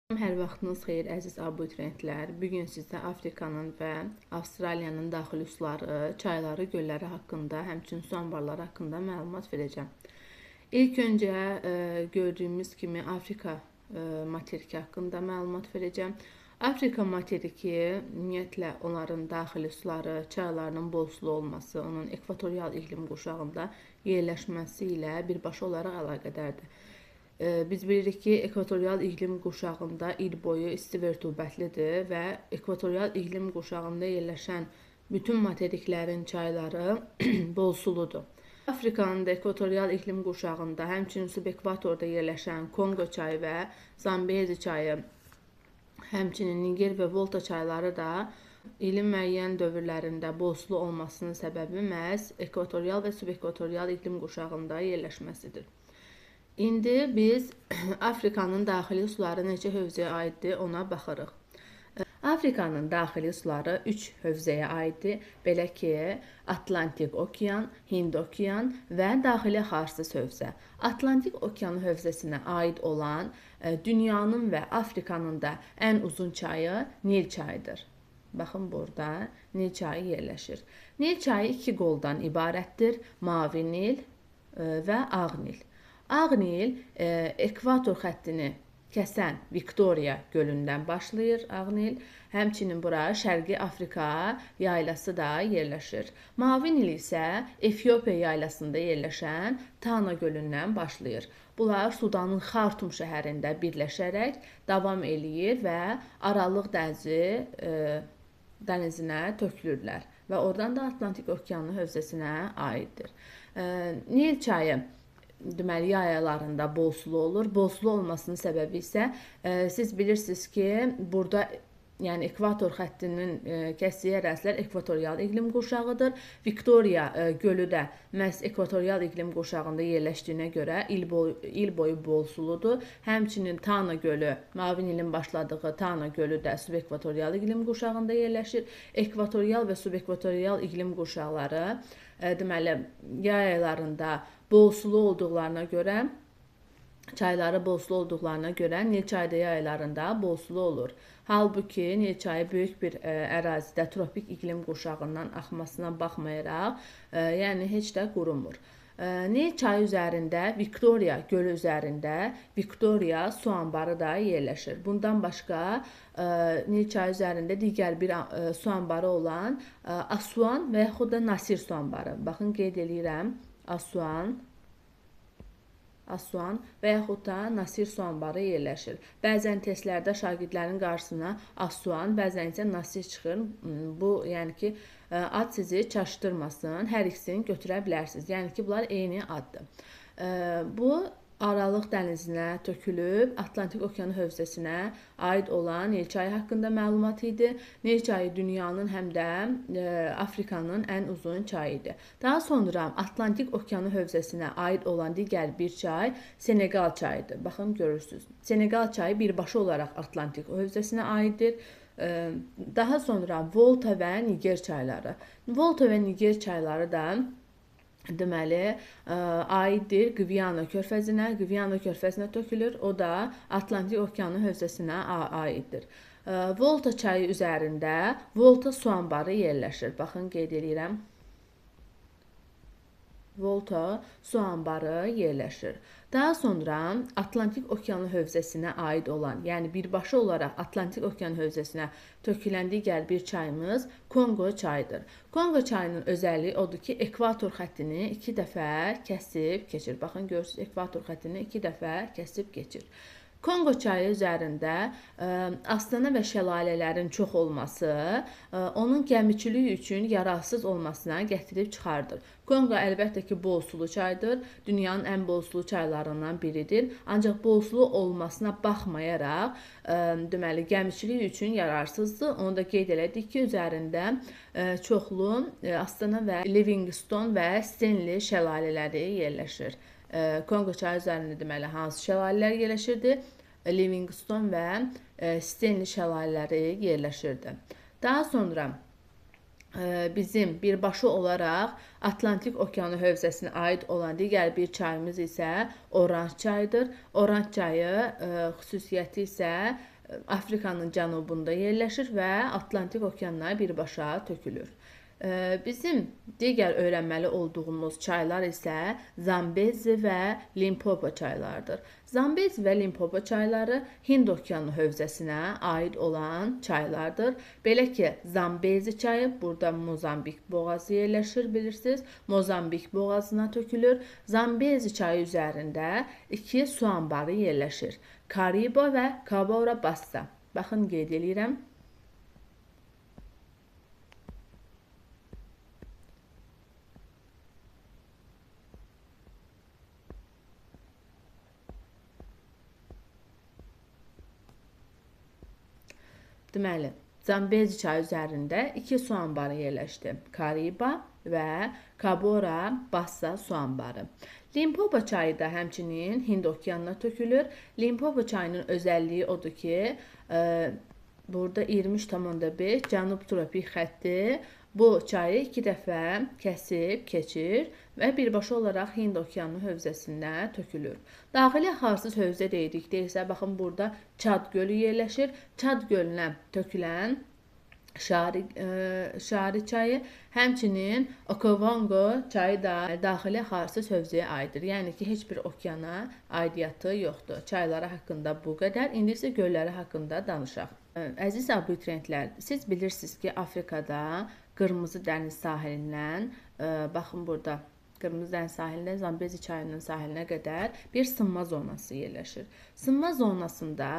Hər vaxtınız xeyir, əziz abituriyentlər. Bu gün sizə Afrikanın və Avstraliyanın daxili suları, çayları, gölləri haqqında, həmçinin su anbarları haqqında məlumat verəcəm. İlk öncə gördüyümüz kimi Afrika materiki haqqında məlumat verəcəm. Afrika materiki ümumiyyətlə onların daxili suları, çaylarının bol sulu olması, onun ekvatorial iqlim qurşağında yerləşməsi ilə birbaşa olaraq əlaqədardır. Biz bilirik ki, ekvatorial iqlim qurşağında il boyu isti və rütubətlidir və ekvatorial iqlim qurşağında yerləşən bütün materiklərin çayları bol suludur. Afrikanın da ekvatorial iqlim qurşağında, həmçinin subekvatorda yerləşən Konqo çayı və Zambezi çayı, həmçinin Niger və Volta çayları da ilin müəyyən dövrlərində bol sulu olmasının səbəbi məhz ekvatorial və subekvatorial iqlim qurşağında yerləşməsidir. İndi biz Afrikanın daxili suları neçə hövzəyə aiddir, ona baxırıq. Afrikanın daxili suları 3 hövzəyə aiddir. Belə ki, Atlantik okean, Hind okean və daxili xarsız hövzə. Atlantik okeanı hövzəsinə aid olan dünyanın və Afrikanın da ən uzun çayı Nil çayıdır. Baxın, burada Nil çayı yerləşir. Nil çayı iki qoldan ibarətdir. Mavi Nil və Ağ Nil. Ağ Nil ekvator xəttini kəsən Viktoriya gölündən başlayır Ağ Nil. Həmçinin bura Şərqi Afrika yaylası da yerləşir. Mavi Nil isə Efiopiya yaylasında yerləşən Tana gölündən başlayır. Bunlar Sudanın Xartum şəhərində birləşərək davam eləyir və Aralıq dənizinə tökülürlər və oradan da Atlantik okeanı hövzəsinə aiddir. Nil çayı deməli, yay aylarında bol sulu olur. Bol sulu olmasının səbəbi isə siz bilirsiniz ki, burada yəni ekvator xəttinin kəsdiyi ərazilər ekvatorial iqlim qurşağıdır. Viktoriya gölü də məhz ekvatorial iqlim qurşağında yerləşdiyinə görə il boyu bol suludur. Həmçinin Tana gölü, Mavi Nilin başladığı Tana gölü də subekvatorial iqlim qurşağında yerləşir. Ekvatorial və subekvatorial iqlim qurşaqları deməli, yay aylarında bol sulu olduqlarına görə, çayları bol sulu olduqlarına görə Nil çayı da yay aylarında bol sulu olur. Halbuki Nil çayı böyük bir ərazidə tropik iqlim qurşağından axmasına baxmayaraq, yəni heç də qurumur. Nil çayı üzərində, Viktoriya gölü üzərində Viktoriya su anbarı da yerləşir. Bundan başqa Nil çayı üzərində digər bir su anbarı olan Asuan və yaxud da Nasir su anbarı. Baxın, qeyd eləyirəm. Asuan və yaxud da Nasir su anbarı yerləşir. Bəzən testlərdə şagirdlərin qarşısına Asuan, bəzən isə Nasir çıxır. Bu, yəni ki, ad sizi çaşdırmasın. Hər ikisini götürə bilərsiniz. Yəni ki, bunlar eyni addır. Bu, Aralıq dənizinə tökülüb Atlantik okeanı hövzəsinə aid olan Nil çayı haqqında məlumat idi. Nil çayı dünyanın həm də Afrikanın ən uzun çayı idi. Daha sonra Atlantik okeanı hövzəsinə aid olan digər bir çay Senegal çayıdır. Baxın, görürsünüz. Senegal çayı birbaşa olaraq Atlantik hövzəsinə aiddir. Daha sonra Volta və Niger çayları. Volta və Niger çayları da deməli, aiddir Qviana körfəzinə. Qviana körfəzinə tökülür. O da Atlantik okeanı hövzəsinə aiddir. Volta çayı üzərində Volta su anbarı yerləşir. Baxın, qeyd eləyirəm. Volta su anbarı yerləşir. Daha sonra Atlantik okeanı hövzəsinə aid olan, yəni birbaşa olaraq Atlantik okeanı hövzəsinə tökülən digər bir çayımız Konqo çayıdır. Konqo çayının özəlliyi odur ki, ekvator xəttini iki dəfə kəsib keçir. Baxın, görürsünüz, ekvator xəttini iki dəfə kəsib keçir. Konqo çayı üzərində astana və şəlalələrin çox olması onun gəmiçilik üçün yararsız olmasına gətirib çıxardır. Konqo əlbəttə ki, bol sulu çaydır. Dünyanın ən bol sulu çaylarından biridir. Ancaq bol sulu olmasına baxmayaraq, deməli, gəmiçilik üçün yararsızdır. Onu da qeyd elədik ki, üzərində çoxlu Astana və Livingstone və Stanley şəlalələri yerləşir. Konqo çayı üzərində deməli, hansı şəlalələr yerləşirdi? Livingstone və Stanley şəlalələri yerləşirdi. Daha sonra bizim birbaşa olaraq Atlantik okeanı hövzəsinə aid olan digər bir çayımız isə Oranj çayıdır. Oranj çayı xüsusiyyəti isə Afrikanın cənubunda yerləşir və Atlantik okeanına birbaşa tökülür. Bizim digər öyrənməli olduğumuz çaylar isə Zambezi və Limpopo çaylarıdır. Zambezi və Limpopo çayları Hind okeanı hövzəsinə aid olan çaylardır. Belə ki, Zambezi çayı burada Mozambik boğazı yerləşir, bilirsiniz. Mozambik boğazına tökülür. Zambezi çayı üzərində iki su anbarı yerləşir. Kariba və Kabora Bassa. Baxın, qeyd eləyirəm. Deməli, Zambezi çayı üzərində iki su anbarı yerləşdi. Kariba və Kabora Bassa su anbarı. Limpopo çayı da həmçinin Hind okeanına tökülür. Limpopo çayının özəlliyi odur ki, burada 23,5 cənub tropik xətti bu çayı iki dəfə kəsib keçir və birbaşa olaraq Hind okeanı hövzəsinə tökülür. Daxili axarsız hövzə dedikdə isə baxın burada Çad gölü yerləşir. Çad gölünə tökülən Şari çayı, həmçinin Okavango çayı da daxili axarsız hövzəyə aiddir. Yəni ki, heç bir okeana aidiyyatı yoxdur. Çayları haqqında bu qədər. İndi isə gölləri haqqında danışaq. Əziz abituriyentlər, siz bilirsiniz ki, Afrikada Qırmızı dəniz sahilindən, baxın burada Qırmızı dəniz sahilindən Zambezi çayının sahilinə qədər bir sınma zonası yerləşir. Sınma zonasında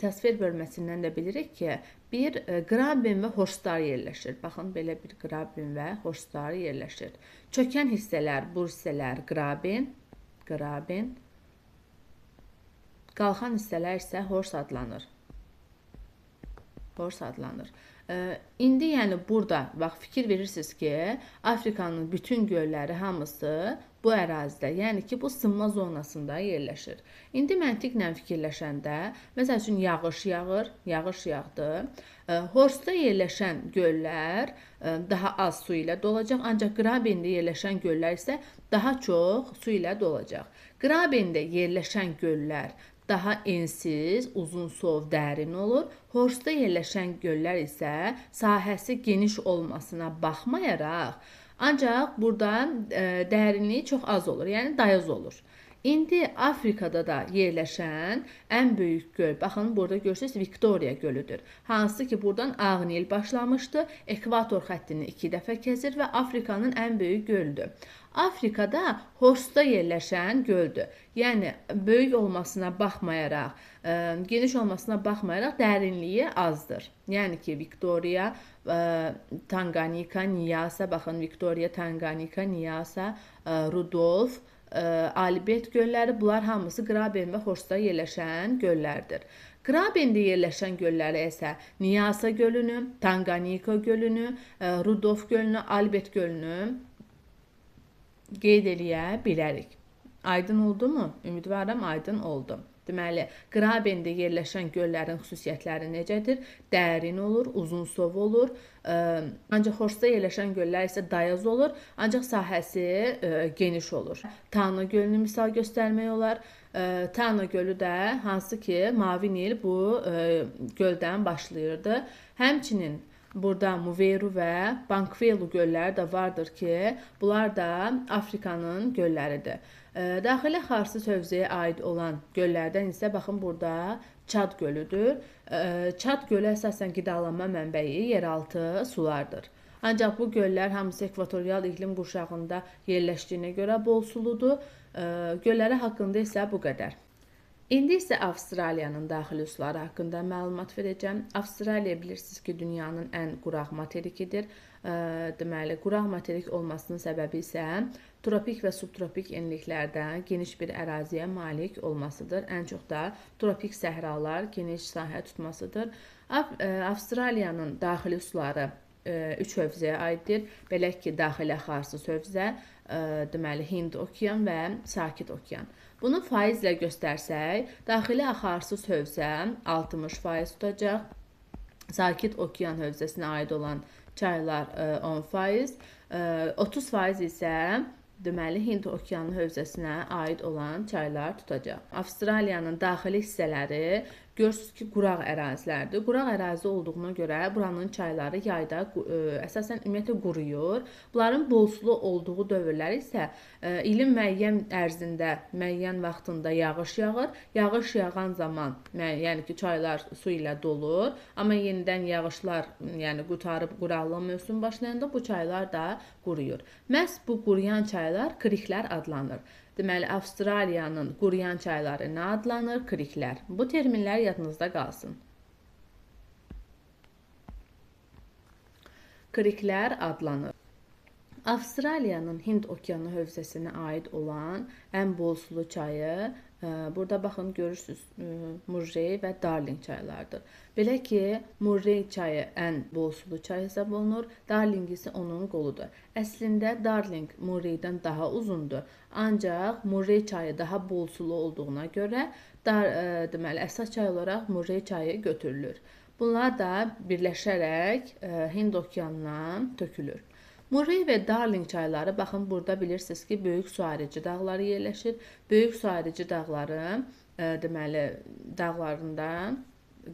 təsvir bölməsindən də bilirik ki, bir qrabin və horstlar yerləşir. Baxın, belə bir qrabin və horstlar yerləşir. Çökən hissələr, bu hissələr qrabin, qrabin, qalxan hissələr isə hors adlanır. Hors adlanır. İndi yəni burada bax fikir verirsiniz ki, Afrikanın bütün gölləri hamısı bu ərazidə, yəni ki, bu sınma zonasında yerləşir. İndi məntiqlə fikirləşəndə, məsəl üçün yağış yağır, yağış yağdı. Horstda yerləşən göllər daha az su ilə dolacaq, ancaq Qrabində yerləşən göllər isə daha çox su ilə dolacaq. Qrabində yerləşən göllər daha ensiz, uzunsov, dərin olur. Horstda yerləşən göllər isə sahəsi geniş olmasına baxmayaraq, ancaq burada dərinliyi çox az olur, yəni dayaz olur. İndi Afrikada da yerləşən ən böyük göl, baxın burada görürsünüz Viktoriya gölüdür. Hansı ki buradan Ağ Nil başlamışdı, ekvator xəttini iki dəfə kəsir və Afrikanın ən böyük gölüdür. Afrikada Horstda yerləşən göldür. Yəni böyük olmasına baxmayaraq, geniş olmasına baxmayaraq dərinliyi azdır. Yəni ki Viktoriya, Tanganika, Niyasa, baxın Viktoriya, Tanganika, Niyasa, Rudolf, Albert gölləri, bunlar hamısı Qraben və Horstda yerləşən göllərdir. Qrabendə yerləşən gölləri isə Niyasa gölünü, Tanganika gölünü, Rudolf gölünü, Albert gölünü qeyd eləyə bilərik. Aydın oldu mu? Ümidvaram aydın oldu. Deməli, Qrabendə yerləşən göllərin xüsusiyyətləri necədir? Dərin olur, uzunsov olur. Ancaq Horstda yerləşən göllər isə dayaz olur, ancaq sahəsi geniş olur. Tana gölünü misal göstərmək olar. Tana gölü də hansı ki, Mavi Nil bu göldən başlayırdı. Həmçinin burada Muveru və Bankvelu gölləri də vardır ki, bunlar da Afrikanın gölləridir. Daxili xarsız hövzəyə aid olan göllərdən isə baxın burada Çad gölüdür. Çad gölü əsasən qidalanma mənbəyi yeraltı sulardır. Ancaq bu göllər hamısı ekvatorial iqlim qurşağında yerləşdiyinə görə bol suludur. Gölləri haqqında isə bu qədər. İndi isə Avstraliyanın daxili suları haqqında məlumat verəcəm. Avstraliya bilirsiniz ki, dünyanın ən quraq materikidir. Deməli, quraq materik olmasının səbəbi isə tropik və subtropik enliklərdə geniş bir əraziyə malik olmasıdır. Ən çox da tropik səhralar geniş sahə tutmasıdır. Avstraliyanın daxili suları 3 hövzəyə aiddir. Belə ki, daxili axarsız hövzə, deməli Hind okean və Sakit okean. Bunu faizlə göstərsək, daxili axarsız hövzə 60% tutacaq. Sakit okean hövzəsinə aid olan çaylar 10%, 30% isə deməli Hind okeanı hövzəsinə aid olan çaylar tutacaq. Avstraliyanın daxili hissələri Görürsünüz ki, quraq ərazilərdir. Quraq ərazi olduğuna görə buranın çayları yayda əsasən ümumiyyətlə quruyur. Bunların bol sulu olduğu dövrlər isə ilin müəyyən ərzində, müəyyən vaxtında yağış yağır. Yağış yağan zaman, yəni ki, çaylar su ilə dolur. Amma yenidən yağışlar, yəni qurtarıb quraqlıq mövsümü başlayanda bu çaylar da quruyur. Məhz bu quruyan çaylar kriklər adlanır. Deməli, Avstraliyanın quruyan çayları nə adlanır? Kriklər. Bu terminlər yadınızda qalsın. Kriklər adlanır. Avstraliyanın Hind okeanı hövzəsinə aid olan ən bol sulu çayı, burada baxın, görürsünüz, Murray və Darling çaylarıdır. Belə ki, Murray çayı ən bol sulu çay hesab olunur, Darling isə onun qoludur. Əslində, Darling Murraydən daha uzundur. Ancaq Murray çayı daha bol sulu olduğuna görə, deməli, əsas çay olaraq Murray çayı götürülür. Bunlar da birləşərək Hind okeanına tökülür. Murray və Darling çayları, baxın, burada bilirsiniz ki, böyük su ayırıcı dağları yerləşir. Böyük su ayırıcı dağları, deməli, dağlarından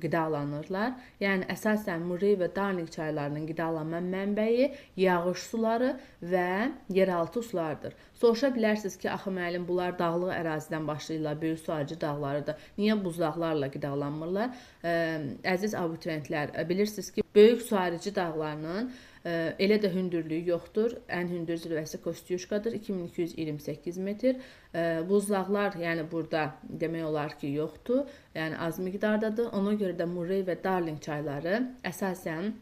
qidalanırlar. Yəni, əsasən Murray və Darling çaylarının qidalanma mənbəyi yağış suları və yeraltı sulardır. Soruşa bilərsiniz ki, axı müəllim, bunlar dağlıq ərazidən başlayırlar, böyük su ayırıcı dağlarıdır. Niyə buzlaqlarla qidalanmırlar? Əziz abituriyentlər, bilirsiniz ki, böyük su ayırıcı dağlarının elə də hündürlüyü yoxdur. Ən hündür zirvəsi Kostyuşkadır, 2228 metr. Buzlaqlar, yəni burada demək olar ki, yoxdur, yəni az miqdardadır. Ona görə də Murray və Darling çayları əsasən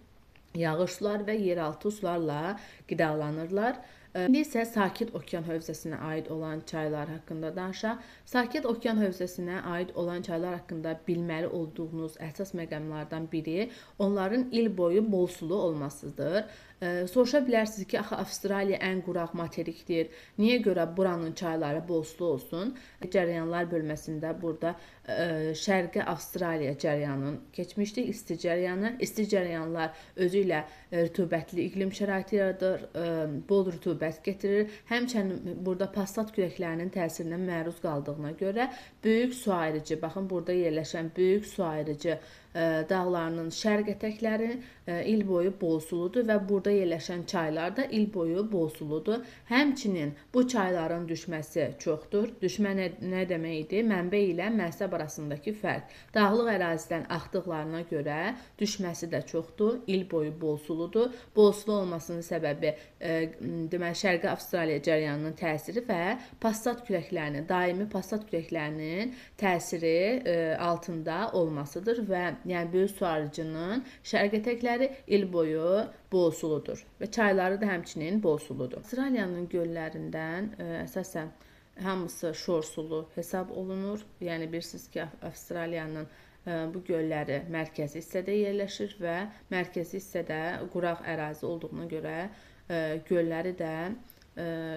yağış sular və yeraltı sularla qidalanırlar. İndi isə Sakit Okean hövzəsinə aid olan çaylar haqqında danışaq. Sakit Okean hövzəsinə aid olan çaylar haqqında bilməli olduğunuz əsas məqamlardan biri onların il boyu bol sulu olmasıdır. Soruşa bilərsiniz ki, axı Avstraliya ən quraq materikdir. Niyə görə buranın çayları bol sulu olsun? Cərəyanlar bölməsində burada Şərqi Avstraliya cərəyanının keçmişdik, isti cərəyanı. İsti cərəyanlar özü ilə rütubətli iqlim şəraiti yaradır, bol rütubət getirir. Həmçinin burada passat küləklərinin təsirinə məruz qaldığına görə böyük su ayırıcı, baxın burada yerləşən böyük su ayırıcı dağlarının şərq ətəkləri il boyu bol suludur və burada yerləşən çaylar da il boyu bol suludur. Həmçinin bu çayların düşməsi çoxdur. Düşmə nə demək idi? Mənbə ilə mənsəb arasındakı fərq. Dağlıq ərazidən axdıqlarına görə düşməsi də çoxdur. İl boyu bol suludur. Bol sulu olmasının səbəbi deməli, Şərqi Avstraliya cərəyanının təsiri və passat küləklərinin, daimi passat küləklərinin təsiri altında olmasıdır və yəni böyük su ayırıcının şərq ətəkləri il boyu bol suludur və çayları da həmçinin bol suludur. Avstraliyanın göllərindən əsasən hamısı şor sulu hesab olunur. Yəni bilirsiniz ki, Avstraliyanın bu gölləri mərkəzi hissədə yerləşir və mərkəzi hissədə quraq ərazi olduğuna görə gölləri də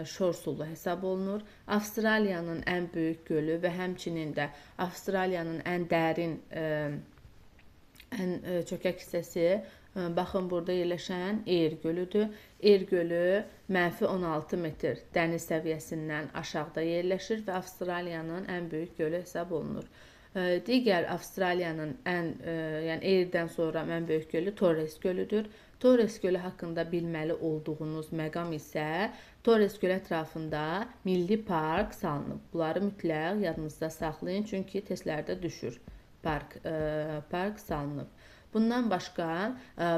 şor sulu hesab olunur. Avstraliyanın ən böyük gölü və həmçinin də Avstraliyanın ən dərin ən çökək hissəsi, baxın burada yerləşən Eyr gölüdür. Eyr gölü -16 metr dəniz səviyyəsindən aşağıda yerləşir və Avstraliyanın ən böyük gölü hesab olunur. Digər Avstraliyanın ən, yəni Eyrdən sonra ən böyük gölü Torres gölüdür. Torres gölü haqqında bilməli olduğunuz məqam isə Torres gölü ətrafında milli park salınıb. Bunları mütləq yadınızda saxlayın, çünki testlərdə düşür. Park salınıb. Bundan başqa,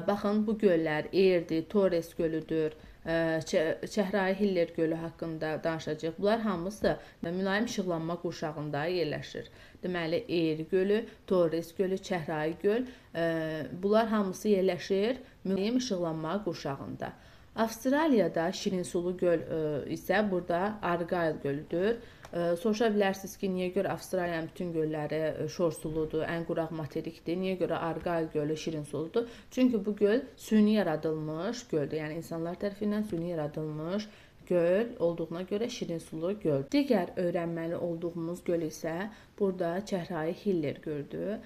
baxın bu göllər Eyrdir, Torres gölüdür, Çəhrayı Hiller gölü haqqında danışacağıq. Bunlar hamısı mülayim işıqlanma qurşağında yerləşir. Deməli, Eyr gölü, Torres gölü, Çəhrayı göl, bunlar hamısı yerləşir mülayim işıqlanma qurşağında. Avstraliyada şirinsulu göl isə burada Argyle gölüdür. Soruşa bilərsiniz ki, niyə görə Avstraliyanın bütün gölləri şor suludur, ən quraq materikdir, niyə görə Argyle gölü şirin suludur? Çünki bu göl süni yaradılmış göldür, yəni insanlar tərəfindən süni yaradılmış göl olduğuna görə şirin sulu göl. Digər öyrənməli olduğumuz göl isə burada Çəhrayı Hiller gölüdür.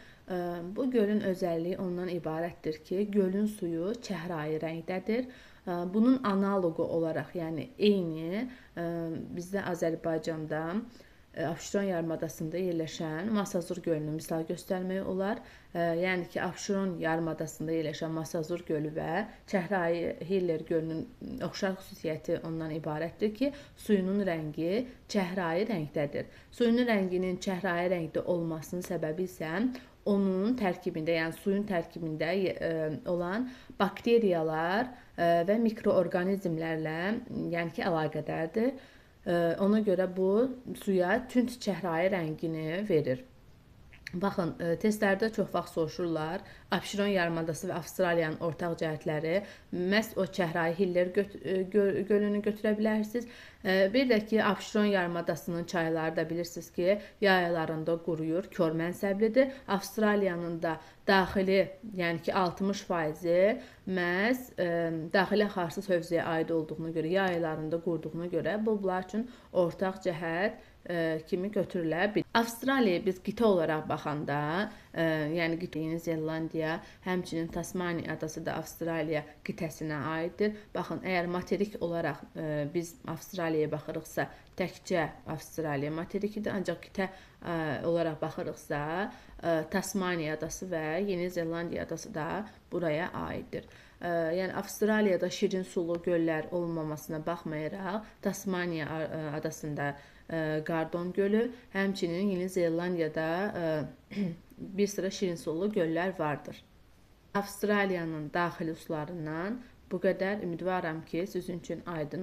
Bu gölün özəlliyi ondan ibarətdir ki, gölün suyu çəhrayı rəngdədir. Bunun analoqu olaraq, yəni eyni bizdə Azərbaycanda Abşeron yarımadasında yerləşən Masazır gölünü misal göstərmək olar. Yəni ki, Abşeron yarımadasında yerləşən Masazır gölü və Çəhrayı Hiller gölünün oxşar xüsusiyyəti ondan ibarətdir ki, suyunun rəngi çəhrayı rəngdədir. Suyunun rənginin çəhrayı rəngdə olmasının səbəbi isə onun tərkibində, yəni suyun tərkibində olan bakteriyalar və mikroorqanizmlərlə, yəni ki, əlaqədardır. Ona görə bu suya tünd çəhrayı rəngini verir. Baxın, testlərdə çox vaxt soruşurlar. Abşeron yarımadası və Avstraliyanın ortaq cəhətləri məhz o Çəhrayı Hiller gölünü götürə bilərsiniz. Bir də ki, Abşeron yarımadasının çayları da bilirsiniz ki, yay aylarında quruyur, kor mənsəblidir. Avstraliyanın da daxili, yəni ki, 60%-i məhz daxili axarsız hövzəyə aid olduğuna görə, yay aylarında quruduğuna görə bu bunlar üçün ortaq cəhət kimi götürülə bilər. Avstraliyaya biz qitə olaraq baxanda, yəni qitə Yeni Zelandiya, həmçinin Tasmaniya adası da Avstraliya qitəsinə aiddir. Baxın, əgər materik olaraq biz Avstraliyaya baxırıqsa, təkcə Avstraliya materikidir, ancaq qitə olaraq baxırıqsa, Tasmaniya adası və Yeni Zelandiya adası da buraya aiddir. Yəni Avstraliyada şirin sulu göllər olmamasına baxmayaraq, Tasmaniya adasında Qardon gölü, həmçinin Yeni Zelandiyada bir sıra şirin sulu göllər vardır. Avstraliyanın daxili sularından bu qədər. Ümidvaram ki, sizin üçün aydın